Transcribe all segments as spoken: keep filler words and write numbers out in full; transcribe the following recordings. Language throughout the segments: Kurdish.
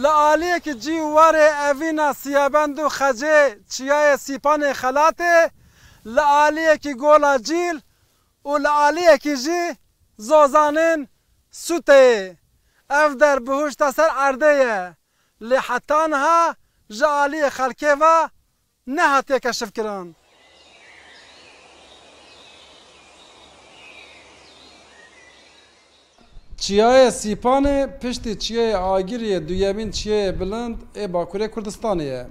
Li aliyekî cî û warê evîna Siyabend û Xecê çiyayê Sîpanê Xelatê, li aliyekî Gola Cîl û li aliyekî jî zozanên Sûteyê. Ev der bihuşte ser erdê ye, lê heta niha ji aliyê xelkê ve nehatiye keşifkirin. Çiyayê Sîpanê piştî Çiyayê Agiriyê duyemîn çiyayê bilind ê Bakurê Kurdistanê ye.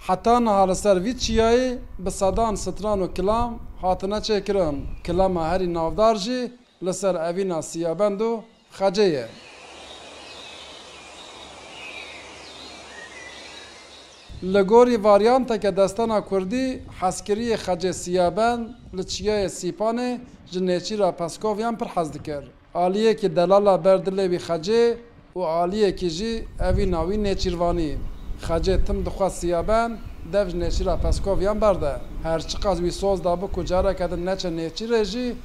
Heta niha li ser vî çiyayê bi sedan stran û kilam hatine çêkirin. Kilama herî navdar jî li ser evîna Siyabend û Xecê ye. Li gorî varyanteke destana kurdî, hezkiriyê Xecê Siyabend li çiyayê Sîpanê ji nêçîra Peskov yan pir hez dikir. Aliyekî delala ber dilê wî Xecê û aliyekî jî evîna wî nêçîrvanî. Xecê tim dixwest Siyabend dev ji nêçîra Peskov yan berde. Her çiqas wî soz dabû ku careke din neçe nêçîrê jî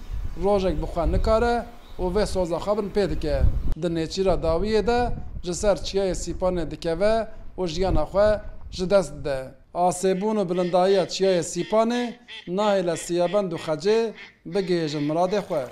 rojek bi xwe nikare û vê soza xwe bin pê dike. Di nêçîra dawiyê de ji ser çiyayê Sîpanê dikeve û jiyana xwe ji dest dide. Asêbûn û bilindahiya çiyayê Sîpanê nahêle Siyabend û Xecê bigihêjin miradê xwe.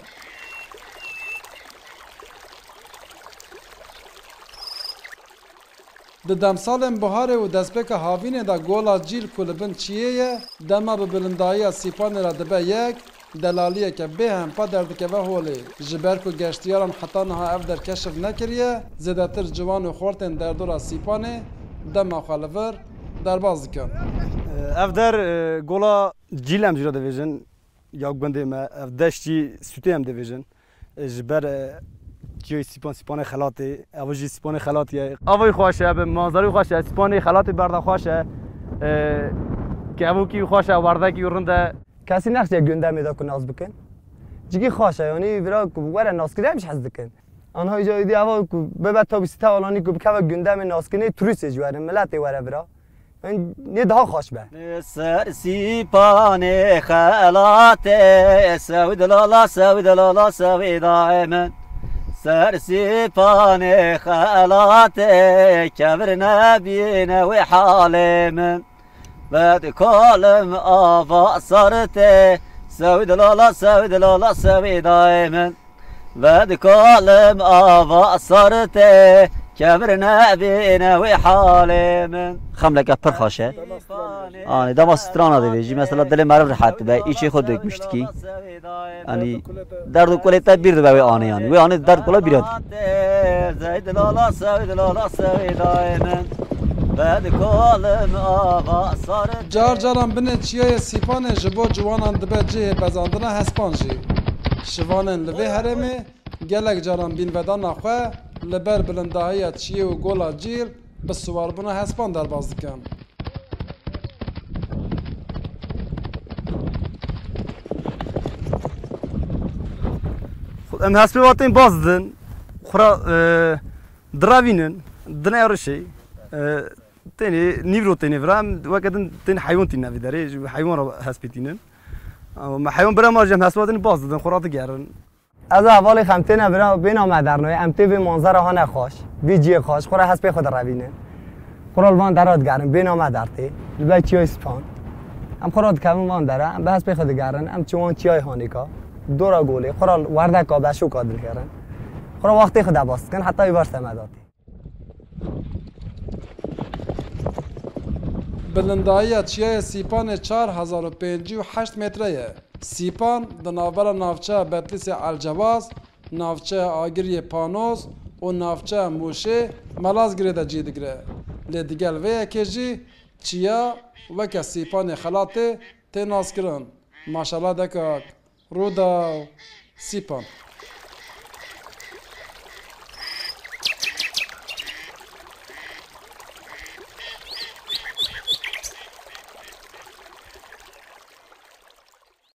Di demsalên biharê û destpêka havînê de Gola Cîl ku li bin çiyê ye, dema bi bilindahiya Sîpanê re dibe yek, delaliyeke bêhempa derdikeve holê. Ji ber ku geştiyaran heta niha ev der keşif nekiriye, zêdetir ciwan û xortên derdora Sîpanê dema xwe li vir derbas dikin. Ev der, e, Gola Cîl em jî re dibêjin, ya gundê me, ev deştî Sûtê em dibêjin. E, ji ber, e, çiyayê Sîpan, Sîpanê Xelatê, ev jî Sîpanê Xelatê ye. Avayî xweş e, bi manzarayî xweş e, Sîpanê Xelatê berda xweş e. E, kevokî xweş e, werdekî rind e. Kesî nexşiye gundemê de ku nas bikin. Cikî xweş e, yanî vira ku were naskirin em jî hez dikin. Anha îca îdî eva ku bibe tabî site alanî ku bikeve gundemê naskinê turîstê jî werin, miletê were vira. Yanî nê daha xweş be. Li ser Sîpanê Xelatê, sewîd lala, sewîd lala, sewîdayê min. Ser Sîpanê Xelatê, kevir nebîne wê halê min. Vedikolim ava sartê, sewîd lala, sewîd lala, sewîdayê min. Vedikolim ava sartê, kevir nebîne wê halê min. Xemleke pir xweş e. Anî dema strana divêjî, mesela dilê meriv rihet dibe, îçê xwe dökmüştikî. Anî derd û kulê te bîr dibe wê anê, yanî wê anê derd kula bîra dibe. Zeyd lala, Seyd lala, Seydayê min. Vedikolim ava sartê. Car caran binê çiyayê Sîpanê ji bo ciwanan dibe cihê bezandina hespan jî. Şivanên li vê herêmê gelek caran bînvedana xwe li ber bilindahiya çiyê û gola cîl bi siwarbûna hespan derbas dikin. Em hespê wa tên baz didin, xwe ra, e, direvînin, dinê rişê, e, tênê nîvro tênê vira, em weke din tên heywan tînin vî derê, ji heywan ra hespê tînin. Ama me heywan bira ma jî em hespê wa tên baz didin, xwe ra digerin. Ez û hevalê xem têne vira bêna me dernayê, em tê vê manzera hane xweş, vê ciyê xweş, xwe re hespê xwe direvînin. Xwe re li van dera digerin, bêna me dertê, li ber çiyayê Sîpan. Em xwe re dikevin van dera, em bi hespê xwe digerin, em çi wan çiyayê hanêka, dora golê, xwe re werdeka beşoka dinêrin. Xwe re wextê xwe debas dikin, heta îvar semedatê. Bilindahiya çiyayê Sîpanê çar hezar û pêncî û heşt metre ye. Sîpan di navbera navçeya Betlîsê Elcewaz, navçeya Agiriyê Panoz û navçeya Mûşê Melazgirê de cî digire. Lê digel vê yekê jî çiya weke Sîpanê Xelatê tê naskirin. Maşallah dekak. Rûdaw, Sîpan.